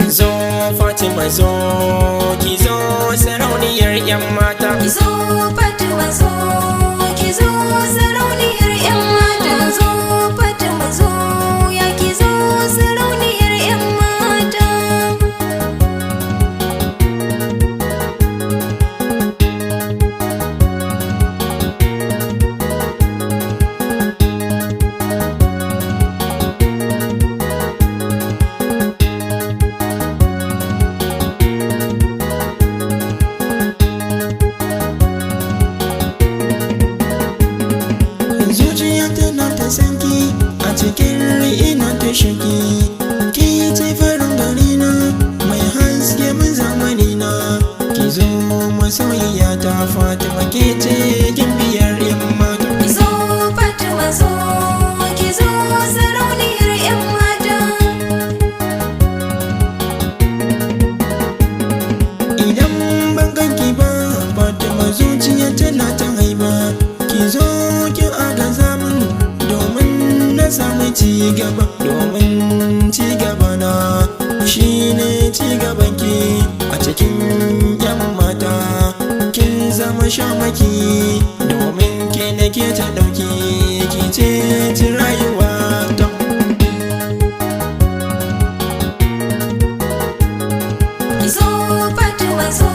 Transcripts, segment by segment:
Zo Fatima, zo ki zo, sarauniyar yan mata. Zo Fatima, zo ki zo, sarauniyar 'yan mata. Zo Fatima, zo ya ki zo, sarauniyar 'yan mata. Zuciya tana ta sanki, a cikin rai ina ta shaki. Ki ce farin gari na, mai haske mun zamani na. Ki zo masoyiya ta Fatima, ke ce kin biyar yan mata. Zo Fatima, zo ki zo, sarauniyar 'yan mata. Idan ban ganki ba Fatima, zuciya tana ta haiba. Ki zo ki agaza min domin na samu ci gaba, domin ci gaba na shine ci gaban ki a cikin yan mata. Kin zama shamaki domin ke nake ta dauki, ki ce ci rayuwa ta. Zo Fatima, zo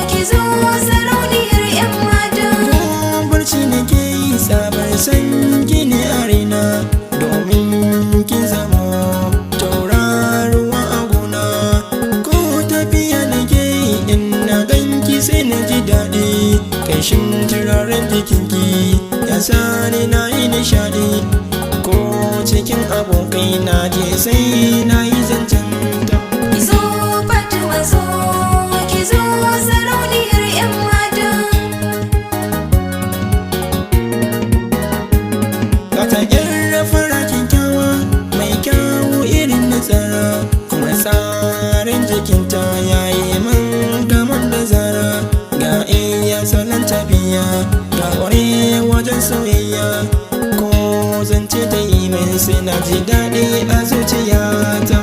ki zo, sarauniyar 'yan mata. Ko barci nake yi, tsabar san gini a raina, domin kin zamo tauraruwa a gona. Ko tafiya nake yi, in na ganki sai na ji daɗi. Ƙanshin turaren jikinki ya sani na yi nishaɗi. Ko cikin abokai na je sai na yi zancen ta. Zo Fatima, zo ki zo, sarauniyar 'yan mata. Gata ƙyar fara kyakkyawa, mai kyawu irin na tsara, kuma tsarin jikinta ya yi min kamar da zara. Ga iya salon tafiya, ga ƙware wajen soyayya, ko zance ta yi min sai na ji daɗi a zuciyata.